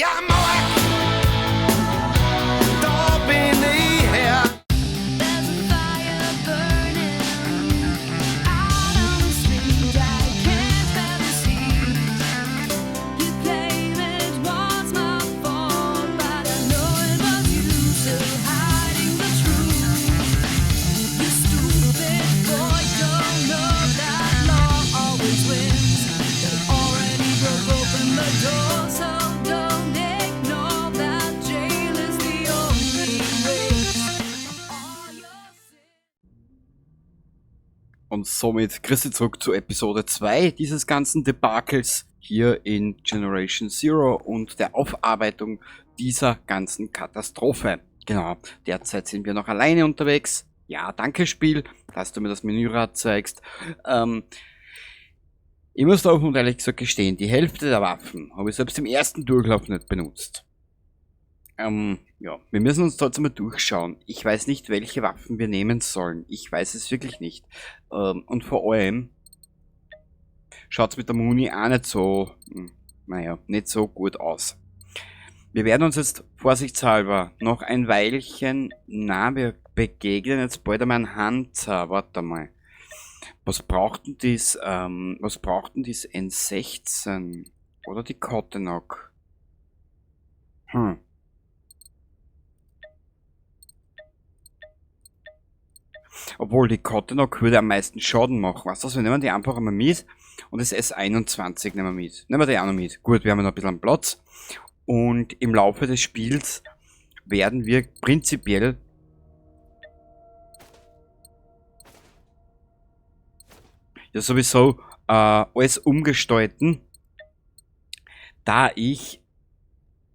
Steiermark, da bin ich her. There's a fire burning out on the street. I can't bear this heat. You claim it was my fault, but I know it was you still hiding the truth. You stupid boy, don't know that law always wins. They already broke open the door, so don't ignore that jail is the only race. All your sins. Und somit grüß dich zurück zu Episode 2 dieses ganzen Debakels hier in Generation Zero und der Aufarbeitung dieser ganzen Katastrophe. Genau, derzeit sind wir noch alleine unterwegs. Ja, danke Spiel, dass du mir das Menürad zeigst. Ich muss da offen und ehrlich gesagt gestehen, die Hälfte der Waffen habe ich selbst im ersten Durchlauf nicht benutzt. Ja, wir müssen uns trotzdem mal durchschauen. Ich weiß nicht, welche Waffen wir nehmen sollen. Ich weiß es wirklich nicht. Und vor allem schaut's mit der Muni auch nicht so, naja, nicht so gut aus. Wir werden uns jetzt vorsichtshalber noch ein Weilchen, na, wir begegnen jetzt bald einmal einen Hunter. Warte mal. Was braucht denn das, was braucht denn das N16? Oder die Kotenok? Obwohl, die Kotenok würde am meisten Schaden machen. Weißt du was, wir nehmen die einfach einmal mit. Und das S21 nehmen wir mit. Nehmen wir die auch noch mit. Gut, wir haben ja noch ein bisschen Platz. Und im Laufe des Spiels werden wir prinzipiell ja sowieso alles umgestalten, da ich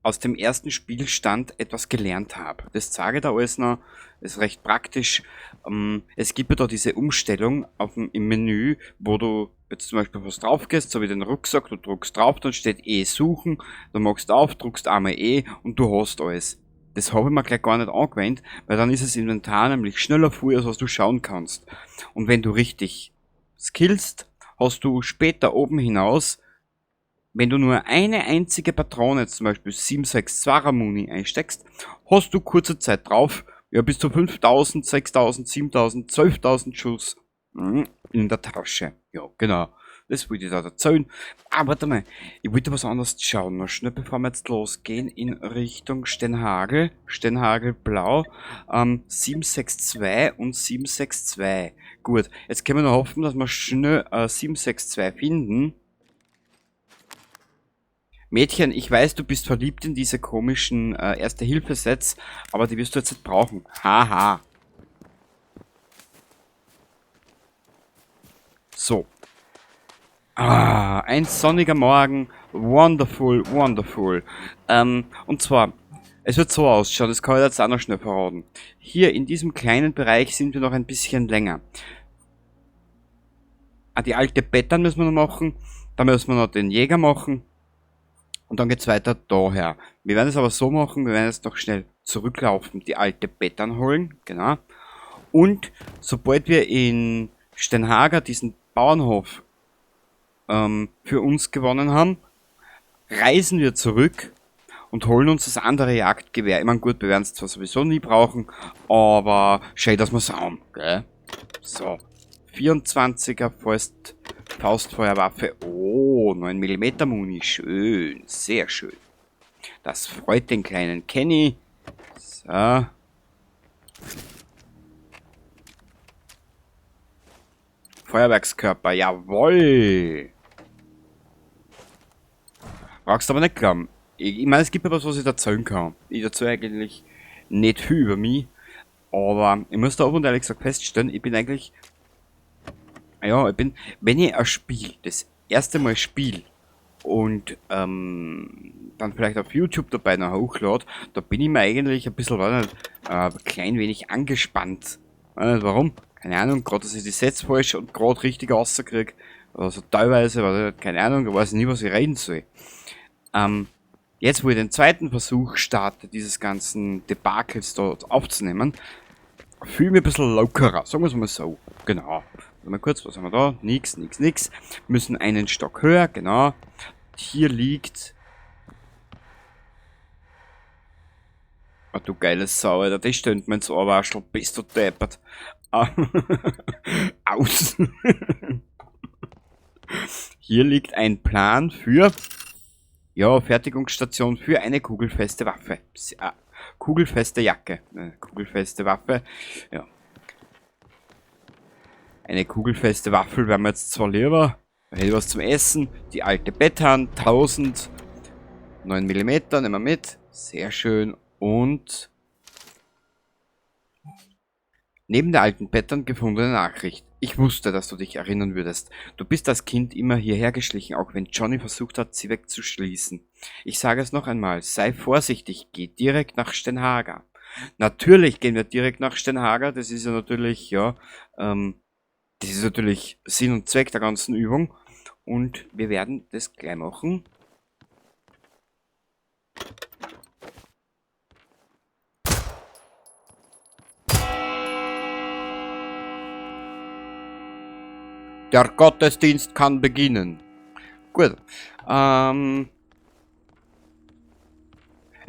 aus dem ersten Spielstand etwas gelernt habe. Das zeige ich da alles noch, ist recht praktisch. Es gibt ja da diese Umstellung im Menü, wo du jetzt zum Beispiel was drauf gehst, so wie den Rucksack, du drückst drauf, dann steht E suchen, dann machst du auf, drückst einmal E und du hast alles. Das habe ich mir gleich gar nicht angewendet, weil dann ist das Inventar nämlich schneller voll, als was du schauen kannst. Und wenn du richtig skillst, hast du später oben hinaus, wenn du nur eine einzige Patrone, zum Beispiel 7,62er Muni einsteckst, hast du kurze Zeit drauf, ja, bis zu 5000, 6000, 7000, 12.000 Schuss in der Tasche. Ja, genau. Das wollte ich da erzählen. Ah, warte mal. Ich wollte was anderes schauen. Noch schnell, bevor wir jetzt losgehen, in Richtung Steinhagel. Steinhagel Blau. 762 und 762. Gut, jetzt können wir noch hoffen, dass wir schnell 762 finden. Mädchen, ich weiß, du bist verliebt in diese komischen Erste-Hilfe-Sets, aber die wirst du jetzt nicht brauchen. Haha. So. Ah, ein sonniger Morgen. Wonderful, wonderful. Und zwar, es wird so ausschauen, das kann ich jetzt auch noch schnell verraten. Hier in diesem kleinen Bereich sind wir noch ein bisschen länger. Ah, die alte Bettern müssen wir noch machen. Da müssen wir noch den Jäger machen. Und dann geht's weiter daher. Wir werden es aber so machen, wir werden jetzt noch schnell zurücklaufen, die alte Bettern holen, genau. Und sobald wir in Steinhager diesen Bauernhof für uns gewonnen haben, reisen wir zurück und holen uns das andere Jagdgewehr. Ich mein, gut, wir werden's zwar sowieso nie brauchen, aber schön, dass wir's haben, gell? So, 24er Faustfeuerwaffe. Oh, 9 Millimeter Muni. Schön, sehr schön. Das freut den kleinen Kenny. So. Feuerwerkskörper, jawoll. Brauchst aber nicht glauben. Ich meine, es gibt ja was, was ich erzählen kann. Ich erzähle eigentlich nicht viel über mich. Aber ich muss da offen und ehrlich gesagt feststellen, ich bin eigentlich... Ja, ich bin, wenn ich ein Spiel, das erste Mal spiel und dann vielleicht auf YouTube dabei noch hochlade, da bin ich mir eigentlich ein bisschen, weiß nicht, ein klein wenig angespannt. Weiß nicht warum, keine Ahnung, grad, dass ich die Sets falsch und grad richtig rauskrieg, also teilweise, weiß ich nicht, keine Ahnung, da weiß ich nie, was ich reden soll. Jetzt, wo ich den zweiten Versuch starte, dieses ganzen Debakels dort aufzunehmen, fühle ich mich ein bisschen lockerer, sagen wir's mal so, genau. Mal kurz, was haben wir da? Nix, nix, nix. Müssen einen Stock höher, genau. Hier liegt Ah, du geile Sau, Alter, das stöhnt mir ins Ohrwaschel, bist du deppert. Aus. Hier liegt ein Plan für, ja, Fertigungsstation für eine kugelfeste Waffe. Kugelfeste Jacke. Kugelfeste Waffe, ja. Eine kugelfeste Waffel wären wir jetzt zwar lieber. Da hätte ich was zum Essen. Die alte Betthand, 1000. 9 Millimeter, nehmen wir mit. Sehr schön. Und neben der alten Betthand gefundene Nachricht. Ich wusste, dass du dich erinnern würdest. Du bist als Kind immer hierher geschlichen, auch wenn Johnny versucht hat, sie wegzuschließen. Ich sage es noch einmal, sei vorsichtig, geh direkt nach Stenhaga. Natürlich gehen wir direkt nach Stenhaga, das ist ja natürlich, ja das ist natürlich Sinn und Zweck der ganzen Übung. Und wir werden das gleich machen. Der Gottesdienst kann beginnen. Gut. Aber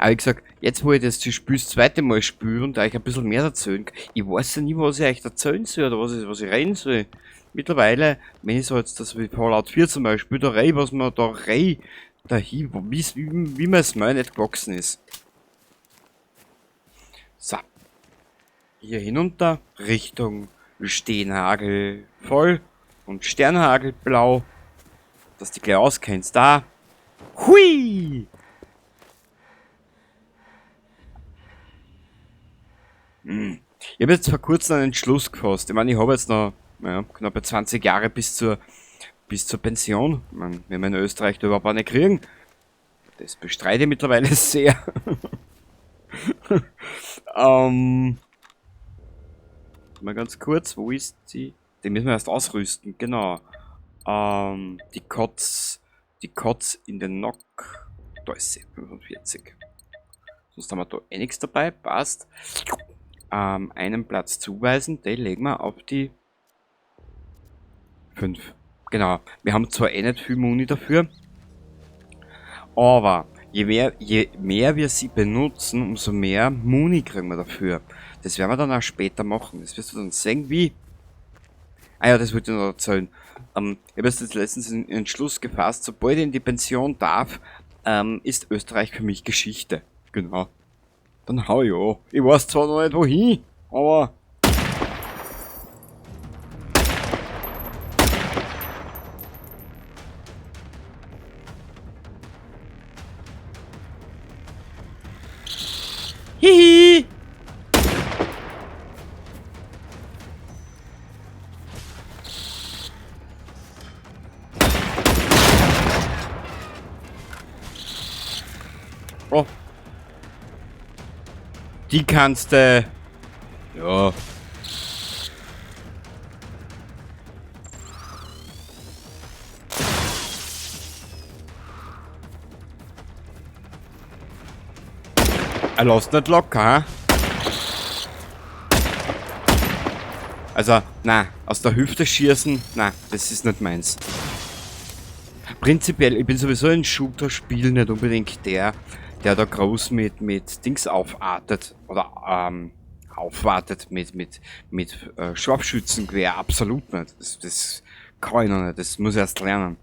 wie gesagt, jetzt wo ich das Spiel das zweite Mal spiele und euch ein bisschen mehr erzählen kann, ich weiß ja nie, was ich euch erzählen soll oder was ich reden soll. Mittlerweile, wenn ich so jetzt das wie Fallout 4 zum Beispiel, da rei, was man da rei, dahin, wo, wie's, wie, wie man es mal nicht gewachsen ist. So. Hier hinunter, Richtung Steenhagel voll und Sternhagelblau, dass die gleich auskennst. Da. Hui! Ich habe jetzt vor kurzem einen Entschluss gefasst. Ich meine, ich habe jetzt noch, naja, knappe 20 Jahre bis zur Pension. Ich meine, wenn wir in Österreich da überhaupt eine kriegen. Das bestreite ich mittlerweile sehr. Mal ganz kurz, wo ist die? Den müssen wir erst ausrüsten, genau. Die Kotz in den Nock. Da ist sie, 45. Sonst haben wir da eh nichts dabei, passt. Einen Platz zuweisen, den legen wir auf die 5. Genau, wir haben zwar eh nicht viel Muni dafür, aber je mehr wir sie benutzen, umso mehr Muni kriegen wir dafür. Das werden wir dann auch später machen. Das wirst du dann sehen, wie... Ah ja, das wollte ich noch erzählen. Ich habe jetzt letztens einen Entschluss gefasst, sobald ich in die Pension darf, ist Österreich für mich Geschichte. Genau. Dann hau ich an. Ich weiß zwar noch nicht wohin, aber... Hihi! Oh. Die kannst du... Ja. Er lässt nicht locker, hä? Also, na, aus der Hüfte schießen, na, das ist nicht meins. Prinzipiell, ich bin sowieso in Shooter-Spielen nicht unbedingt der, der da groß mit Dings aufartet oder aufwartet mit Scharfschützengewehr, absolut nicht. Das kann ich noch nicht, das muss ich erst lernen.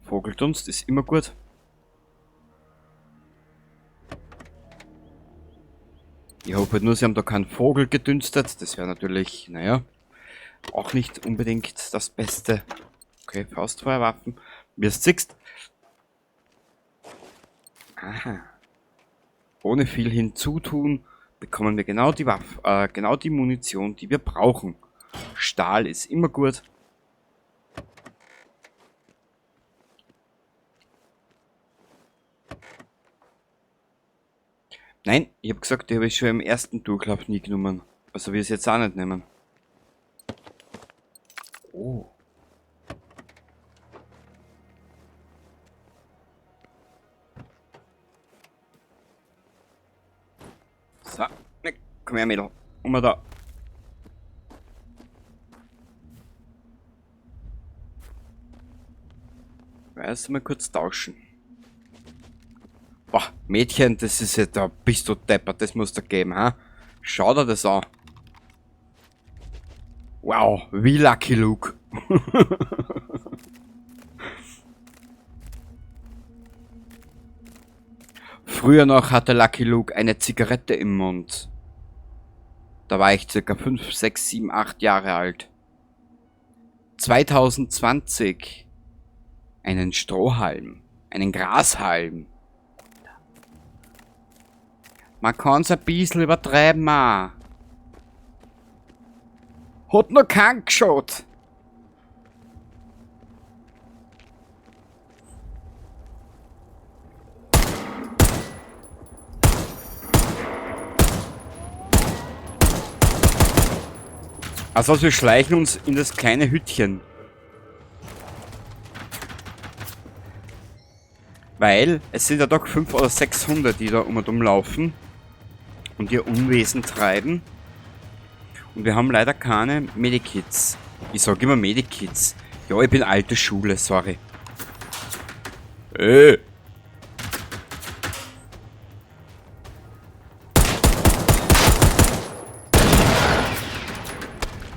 Vogeldunst ist immer gut. Ich hoffe halt nur, sie haben da keinen Vogel gedünstet. Das wäre natürlich, naja, auch nicht unbedingt das Beste. Okay, Faustfeuerwaffen. Wie es siehst. Aha. Ohne viel hinzutun bekommen wir genau die Waffe, genau die Munition, die wir brauchen. Stahl ist immer gut. Nein, ich hab gesagt, die hab ich schon im ersten Durchlauf nie genommen. Also wir es jetzt auch nicht nehmen. Oh. So, ne, komm her, Mädel. Um da. werde jetzt mal kurz tauschen. Boah, Mädchen, das ist ja, da bist du deppert, das musst du geben, ha? Schau dir das an. Wow, wie Lucky Luke. Früher noch hatte Lucky Luke eine Zigarette im Mund. Da war ich circa 5, 6, 7, 8 Jahre alt. 2020 einen Strohhalm, einen Grashalm. Man kann's ein bisschen übertreiben, auch. Hat noch keinen geschaut. Also wir schleichen uns in das kleine Hüttchen. Weil es sind ja doch 5 oder 6 Hunde, die da um und um laufen und ihr Unwesen treiben. Und wir haben leider keine Medikits. Ich sag immer Medikits. Ja, ich bin alte Schule, sorry.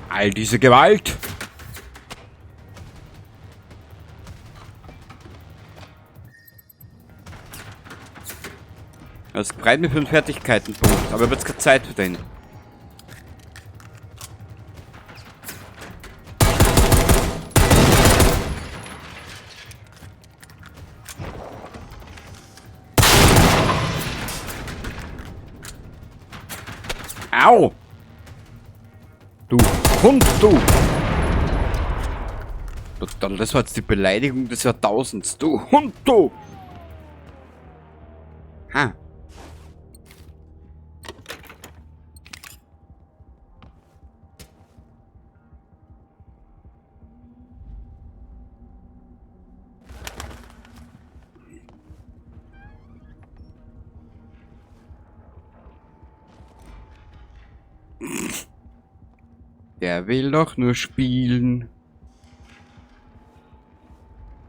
All diese Gewalt. Das freut mich für den Fertigkeitenpunkt, aber ich hab jetzt keine Zeit für den. Au! Du Hund, du! Das war jetzt die Beleidigung des Jahrtausends. Du Hund, du! Ha! Der will doch nur spielen.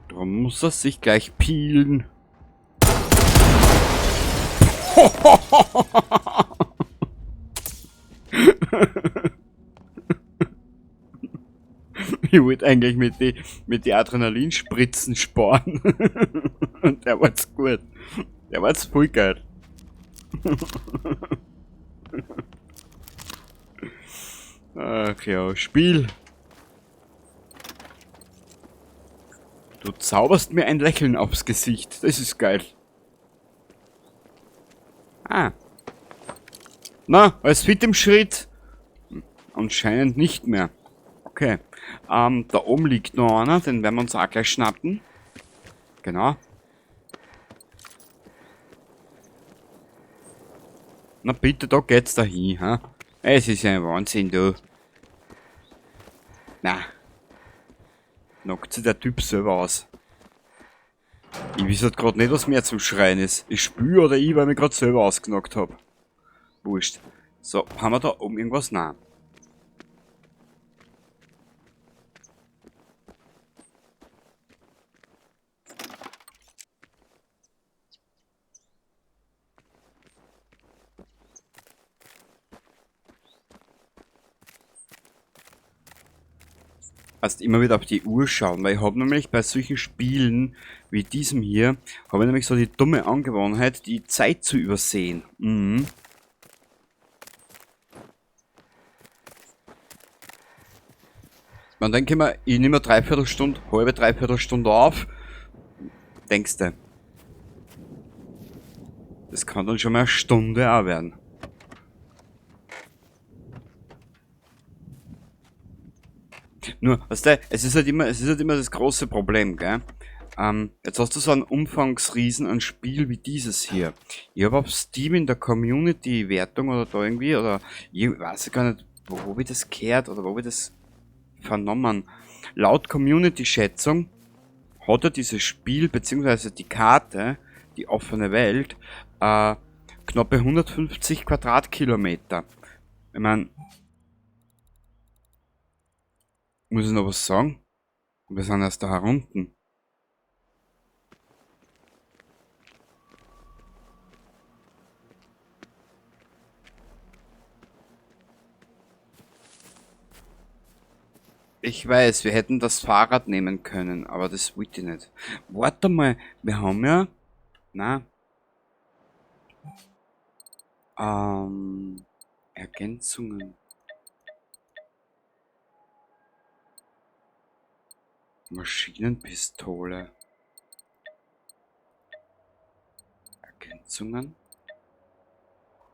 Drum muss er sich gleich peelen. Ich wollte eigentlich mit die Adrenalinspritzen sparen. Und der war's gut. Der war's voll geil. Ach ja, Spiel. Du zauberst mir ein Lächeln aufs Gesicht. Das ist geil. Ah. Na, alles fit im Schritt? Anscheinend nicht mehr. Okay. Da oben liegt noch einer, den werden wir uns auch gleich schnappen. Genau. Na bitte, da geht's da hin, ha? Es ist ein Wahnsinn, du. Na. Knockt sich der Typ selber aus. Ich weiß halt grad nicht, was mehr zum Schreien ist. Ich spür oder ich, weil ich mich grad selber ausgenockt hab. Wurscht. So, haben wir da oben irgendwas? Nein. Erst immer wieder auf die Uhr schauen, weil ich hab nämlich bei solchen Spielen wie diesem hier, hab ich nämlich so die dumme Angewohnheit, die Zeit zu übersehen. Man denkt immer, ich nehme eine Dreiviertelstunde, halbe Dreiviertelstunde auf. Denkst du? Das kann dann schon mal eine Stunde auch werden. Nur, weißt du, es ist halt immer, es ist halt immer das große Problem, gell? Jetzt hast du so einen Umfangsriesen an Spiel wie dieses hier. Ich hab auf Steam in der Community-Wertung oder da irgendwie, oder ich weiß gar nicht, wo hab ich das gehört oder wo hab ich das vernommen. Laut Community-Schätzung hat er dieses Spiel, beziehungsweise die Karte, die offene Welt, knappe 150 Quadratkilometer. Ich mein, muss ich noch was sagen? Wir sind erst da herunten. Ich weiß, wir hätten das Fahrrad nehmen können, aber das wollte ich nicht. Warte mal, wir haben ja... Na. Ergänzungen. Maschinenpistole. Ergänzungen.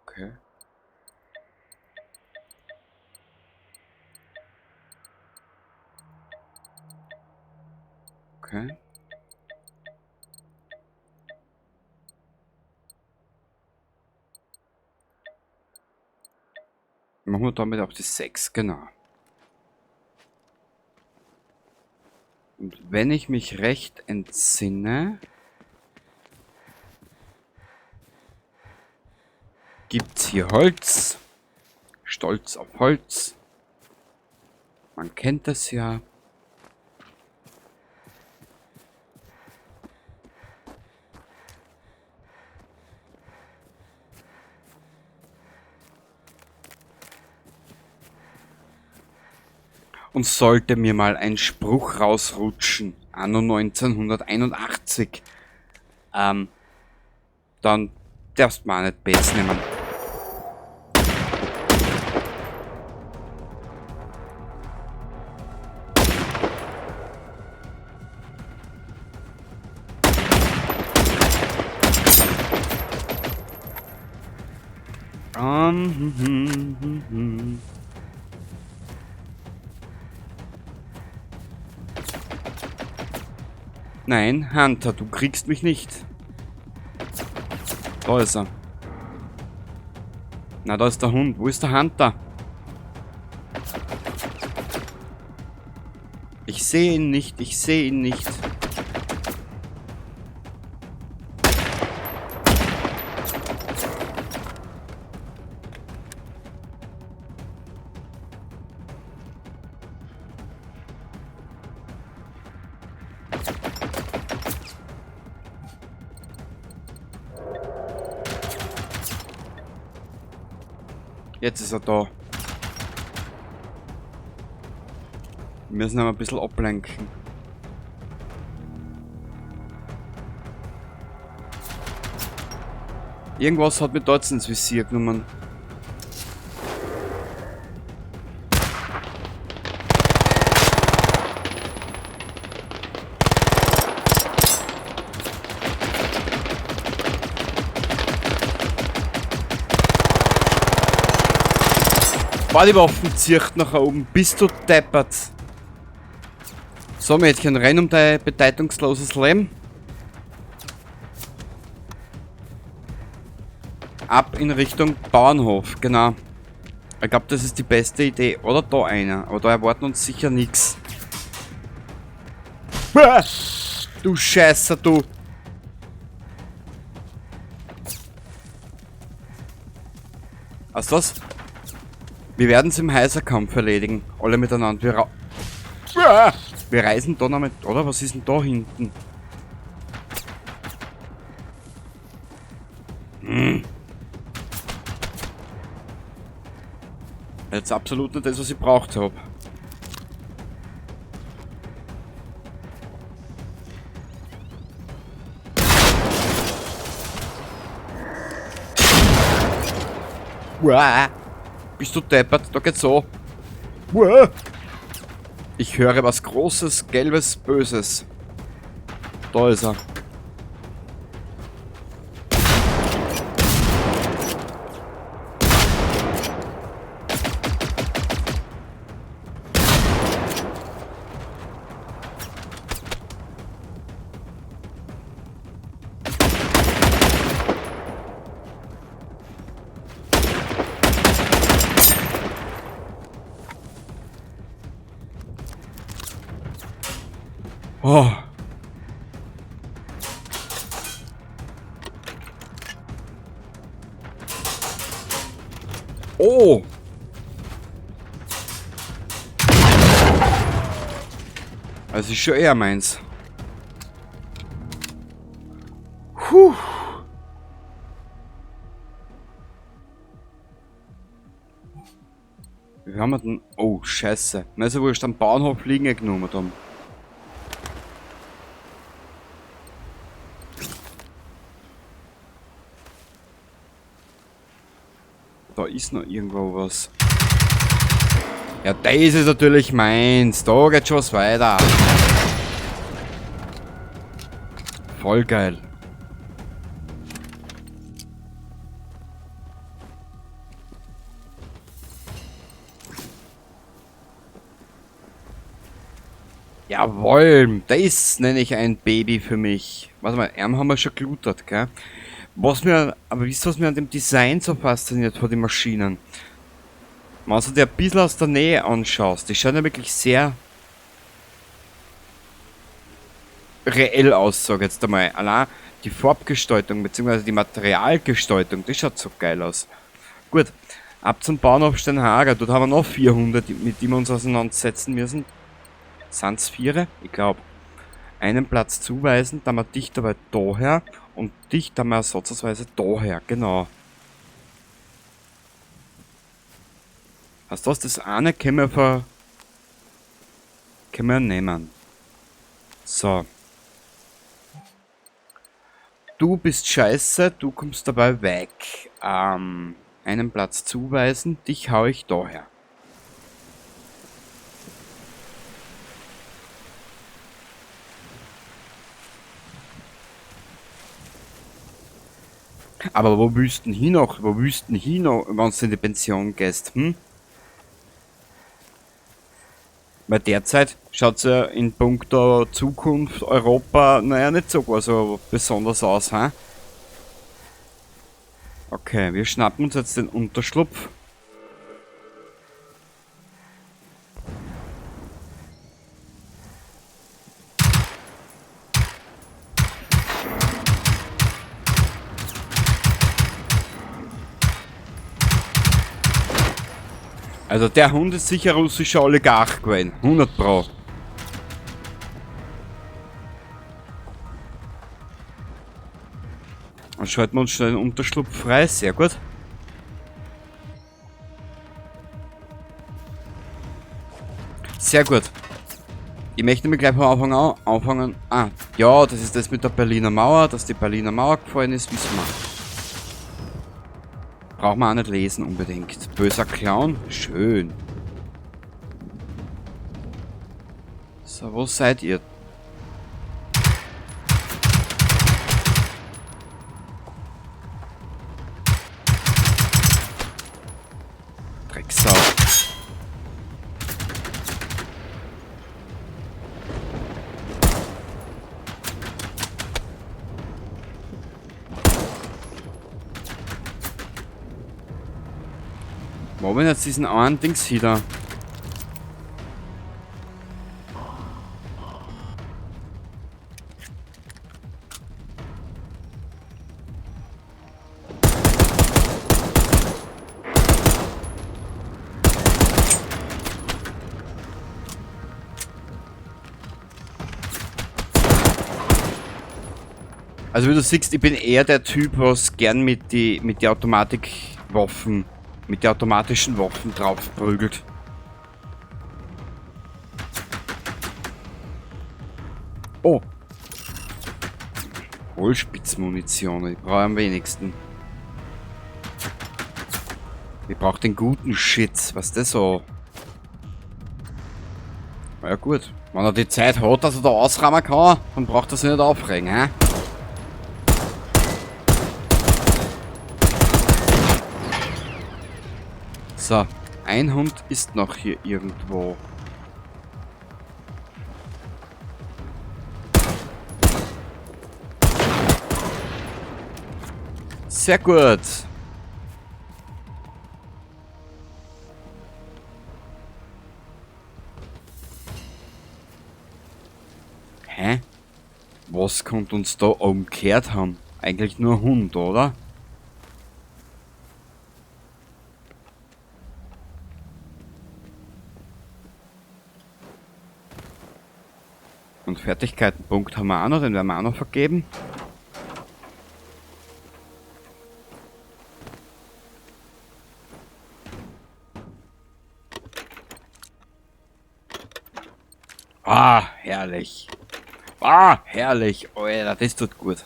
Okay. Okay. Machen wir damit auf die 6, genau. Und wenn ich mich recht entsinne, gibt's hier Holz. Stolz auf Holz. Man kennt das ja. Und sollte mir mal ein Spruch rausrutschen, anno 1981, dann darfst du mir auch nicht besser nehmen. Nein, Hunter, du kriegst mich nicht. Da ist er. Na, da ist der Hund. Wo ist der Hunter? Ich sehe ihn nicht, ich sehe ihn nicht. Jetzt ist er da. Wir müssen ihn ein bisschen ablenken. Irgendwas hat mich dort ins Visier genommen. Boah, die Waffen zieht nach oben. Bist du deppert? So, Mädchen, renn um dein bedeutungsloses Leben. Ab in Richtung Bauernhof, genau. Ich glaub, das ist die beste Idee. Oder da einer. Aber da erwarten uns sicher nix. Bäh! Du Scheißer, du! Was ist das? Wir werden's im Häuserkampf erledigen. Alle miteinander. Wir reisen da noch mit. Oder? Was ist denn da hinten? Jetzt absolut nicht das, was ich braucht hab. Uah. Bist du deppert? Da geht's so. Uah. Ich höre was Großes, Gelbes, Böses. Da ist er. Oh. Oh. Das ist schon eher meins. Puh. Wie haben wir denn? Oh, scheiße. Na, ist ja wurscht, am Bauernhof liegen ja genommen haben. Da ist noch irgendwo was. Ja, das ist natürlich meins. Da geht schon was weiter. Voll geil. Jawohl, das nenne ich ein Baby für mich. Warte mal, Arm haben wir schon gelutert, gell? Aber wisst ihr, was mir an dem Design so fasziniert von den Maschinen? Wenn du dir ein bisschen aus der Nähe anschaust, die schauen ja wirklich sehr reell aus, sag ich jetzt einmal. Allein die Farbgestaltung beziehungsweise die Materialgestaltung, das schaut so geil aus. Gut, ab zum Bahnhof Steinhager, dort haben wir noch 400, mit denen wir uns auseinandersetzen müssen. Sind's 4? Ich glaub. Einen Platz zuweisen, da wir dich dabei daher und dich da mal ersatzweise daher, genau. Hast du das? Das eine können wir können wir nehmen. So. Du bist scheiße, du kommst dabei weg. Einen Platz zuweisen, dich hau ich daher. Aber wo willst du denn hin noch? Wo willst du denn hin noch, wenn du in die Pension gehst? Hm? Weil derzeit schaut's ja in puncto Zukunft Europa, naja, nicht so, so besonders aus, hä? Okay, wir schnappen uns jetzt den Unterschlupf. Also der Hund ist sicher russischer Oligarch gewesen. 100 Pro. Dann schalten wir uns schnell den Unterschlupf frei. Sehr gut. Sehr gut. Ich möchte mir gleich von Anfang an anfangen. Ah, ja, das ist das mit der Berliner Mauer, dass die Berliner Mauer gefallen ist, wissen wir. Braucht man auch nicht lesen unbedingt. Böser Clown? Schön. So, wo seid ihr? Drecksau. Wo haben wir jetzt diesen einen Dings wieder? Also wie du siehst, ich bin eher der Typ, was gern mit die Automatikwaffen, mit die automatischen Waffen drauf prügelt. Oh. Hohlspitzmunition, ich brauche am wenigsten. Ich brauche den guten Shit, was das so? Na ja gut, wenn er die Zeit hat, dass er da ausräumen kann, dann braucht er sich nicht aufregen, hä? So, ein Hund ist noch hier irgendwo. Sehr gut. Hä? Was kommt uns da umgekehrt haben? Eigentlich nur Hund, oder? Und Fertigkeitenpunkt haben wir auch noch, den werden wir auch noch vergeben. Ah, herrlich. Ah, herrlich. Alter, das tut gut.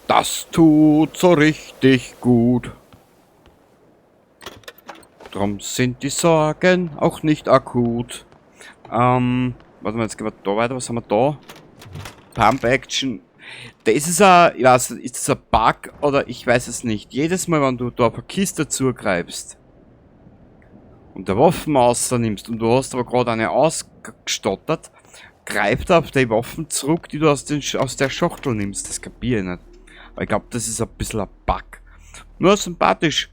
Das tut so richtig gut. Drum sind die Sorgen auch nicht akut. Warte mal, jetzt gehen wir da weiter. Was haben wir da? Pump Action. Das ist ein, ich weiß nicht, ist das ein Bug oder ich weiß es nicht. Jedes Mal, wenn du da auf eine Kiste zugreifst und der Waffen rausnimmst und du hast aber gerade eine ausgestottert, greift er auf die Waffen zurück, die du aus der Schachtel nimmst. Das kapier ich nicht. Aber ich glaub, das ist ein bisschen ein Bug. Nur sympathisch.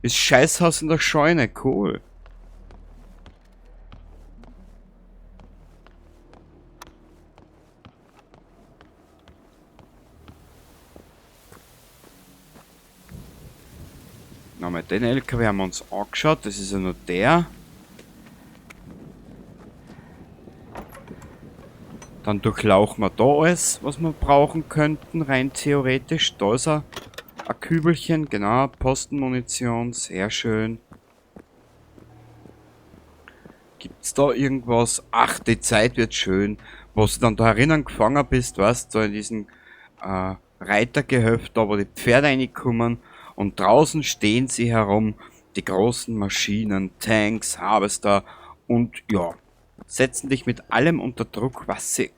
Ist Scheißhaus in der Scheune, cool. Nochmal den LKW haben wir uns angeschaut, das ist ja nur der. Dann durchlauchen wir da alles, was wir brauchen könnten, rein theoretisch. Da ist ein Kübelchen, genau, Postenmunition, sehr schön. Gibt's da irgendwas? Ach, die Zeit wird schön, wo du dann da herinnen gefangen bist, weißt du, so in diesem Reitergehöft, da wo die Pferde reinkommen. Und draußen stehen sie herum, die großen Maschinen, Tanks, Harvester und ja, setzen dich mit allem unter Druck, was sie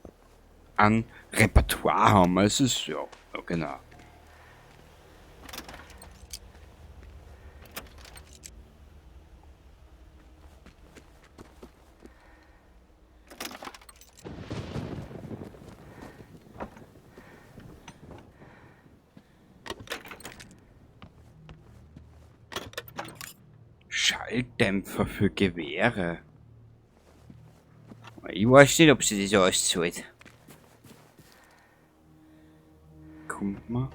an Repertoire haben. Es ist, ja, ja, genau. Schalldämpfer für Gewehre. Ich weiß nicht, ob sie das auszahlt. Kommt mal.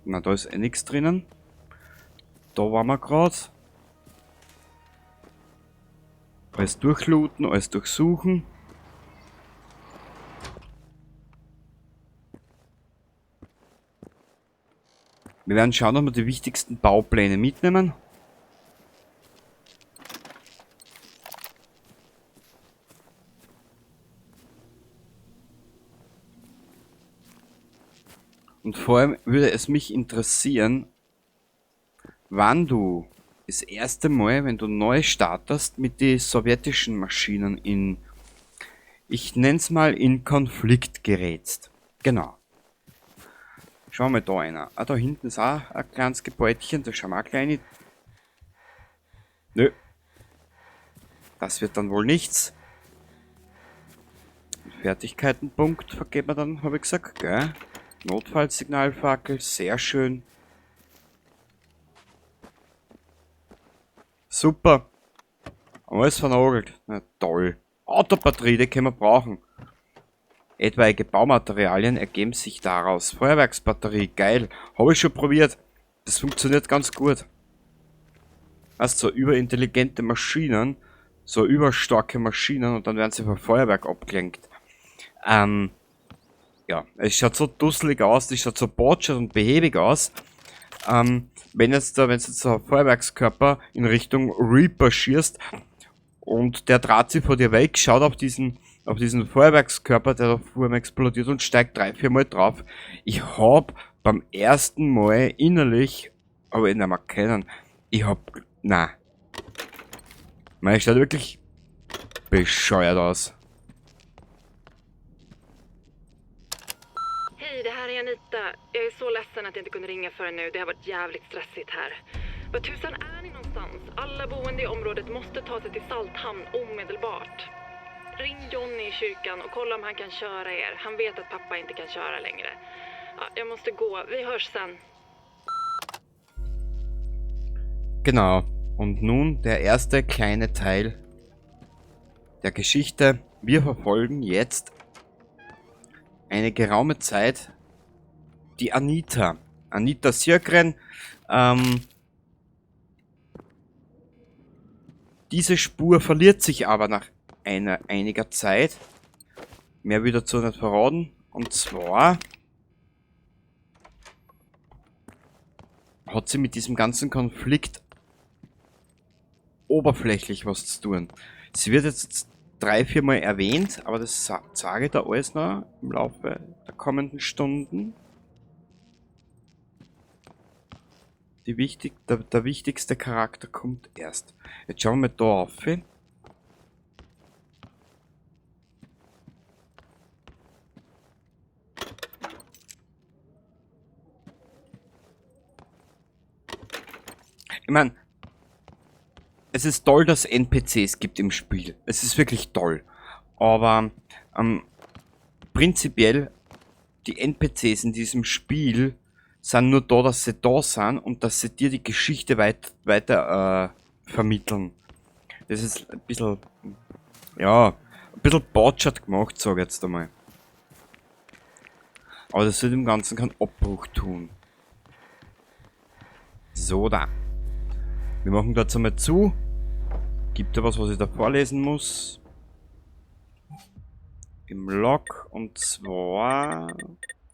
Na, da ist eh nix drinnen. Da waren wir grad. Alles durchlooten, alles durchsuchen. Wir werden schauen, ob wir die wichtigsten Baupläne mitnehmen. Und vor allem würde es mich interessieren, wann du das erste Mal, wenn du neu startest, mit den sowjetischen Maschinen in, ich nenn's mal, in Konflikt gerätst. Genau. Schauen wir mal da einer. Ah, da hinten ist auch ein kleines Gebäudchen, da schauen wir auch gleich rein. Nö. Das wird dann wohl nichts. Fertigkeitenpunkt vergeben wir dann, hab ich gesagt, gell? Notfallsignalfackel, sehr schön. Super. Alles vernagelt. Na toll. Autobatterie, die können wir brauchen. Etwaige Baumaterialien ergeben sich daraus. Feuerwerksbatterie, geil. Hab ich schon probiert. Das funktioniert ganz gut. Weißt, so überintelligente Maschinen, so überstarke Maschinen und dann werden sie vom Feuerwerk abgelenkt. Ja, es schaut so dusselig aus, es schaut so botschert und behäbig aus. Wenn jetzt da, wenn jetzt so ein Feuerwerkskörper in Richtung Reaper schießt und der dreht sich vor dir weg, schaut auf diesen Feuerwerkskörper, der da vor ihm explodiert und steigt 3, 4 Mal drauf. Ich hab beim ersten Mal innerlich, aber ich nicht mehr kennen, ich hab, na. Man, es schaut wirklich bescheuert aus. Hej, det här är Anita. Jag är så ledsen att jag inte kunde ringa förrän nu. Det har varit jävligt stressigt här. Var tusan är ni någonstans? Alla boende i området måste ta sig till Salthamn omedelbart. Ring Johnny i kyrkan och kolla om han kan köra er. Han vet att pappa inte kan köra längre. Ja, jag måste gå. Vi hörs sen. Genau. Und nun der erste kleine Teil der Geschichte. Wir verfolgen jetzt eine geraume Zeit die Anita. Anita Sjögren. Diese Spur verliert sich aber nach einiger Zeit. Mehr will ich dazu nicht verraten. Und zwar hat sie mit diesem ganzen Konflikt oberflächlich was zu tun. Sie wird jetzt 3, 4 Mal erwähnt, aber das sage ich da alles noch im Laufe der kommenden Stunden. Der wichtigste Charakter kommt erst. Jetzt schauen wir mal da auf. Ich mein, es ist toll, dass es N P Cs gibt im Spiel. Es ist wirklich toll. Aber prinzipiell, die N P Cs in diesem Spiel sind nur da, dass sie da sind und dass sie dir die Geschichte weiter vermitteln. Das ist ein bisschen, ja, ein bisschen botschert gemacht, sag ich jetzt einmal. Aber das wird dem Ganzen keinen Abbruch tun. So, da. Wir machen da jetzt einmal zu. Gibt da was, was ich da vorlesen muss? Im Log, und zwar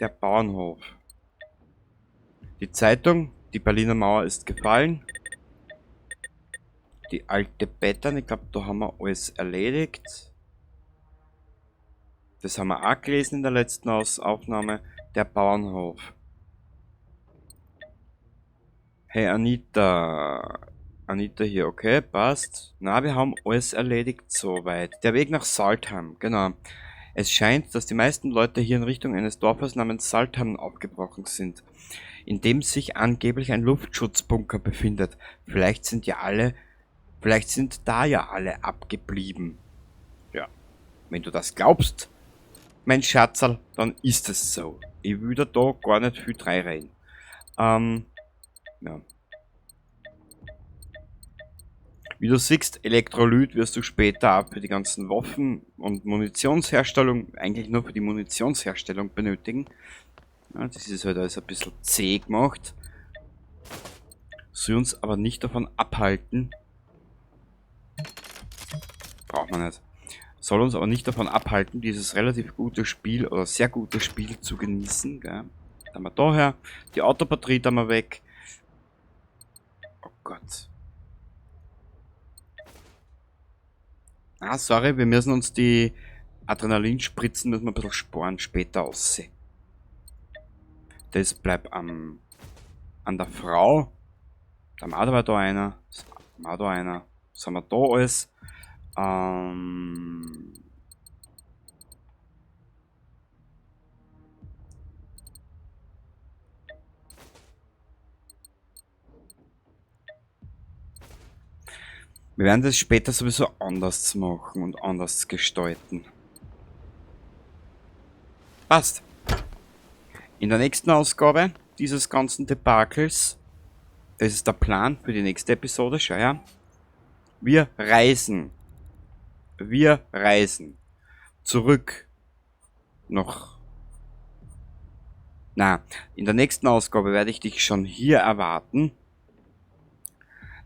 der Bauernhof. Die Zeitung, die Berliner Mauer ist gefallen. Die alte Pattern, ich glaub, da haben wir alles erledigt. Das haben wir auch gelesen in der letzten Aufnahme. Der Bauernhof. Hey Anita. Anita hier, okay, passt. Na, wir haben alles erledigt soweit. Der Weg nach Salthamn, genau. Es scheint, dass die meisten Leute hier in Richtung eines Dorfes namens Salthamn aufgebrochen sind, in dem sich angeblich ein Luftschutzbunker befindet. Vielleicht sind ja alle, vielleicht sind da ja alle abgeblieben. Ja, wenn du das glaubst, mein Schatzerl, dann ist es so. Ich will da gar nicht viel reinreden. Ja. Wie du siehst, Elektrolyt wirst du später auch für die ganzen Waffen und Munitionsherstellung, eigentlich nur für die Munitionsherstellung benötigen. Ja, das ist halt alles ein bisschen zäh gemacht. Soll uns aber nicht davon abhalten. Braucht man nicht. Soll uns aber nicht davon abhalten, dieses relativ gute Spiel oder sehr gute Spiel zu genießen. Gell? Da haben wir daher. Die Autobatterie da mal weg. Oh Gott. Ah, sorry, wir müssen uns die Adrenalinspritzen, müssen wir ein bisschen sparen, später aussehen. Das bleibt an der Frau. Da haben wir da einer. Da haben wir da einer. Was haben wir da alles? Wir werden das später sowieso anders machen und anders gestalten. Passt. In der nächsten Ausgabe dieses ganzen Debakels, das ist der Plan für die nächste Episode, schau her. Wir reisen. Wir reisen. Zurück. Noch. Na, in der nächsten Ausgabe werde ich dich schon hier erwarten.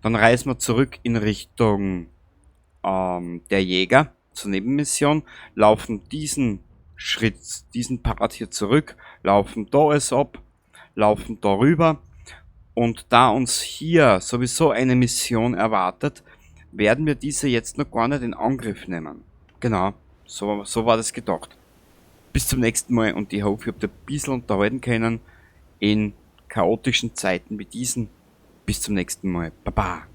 Dann reisen wir zurück in Richtung der Jäger zur Nebenmission, laufen diesen Schritt, diesen Part hier zurück, laufen da es ab, laufen darüber und da uns hier sowieso eine Mission erwartet, werden wir diese jetzt noch gar nicht in Angriff nehmen. Genau, so war das gedacht. Bis zum nächsten Mal und ich hoffe, ihr habt ein bisschen unterhalten können in chaotischen Zeiten wie diesen. Bis zum nächsten Mal. Baba.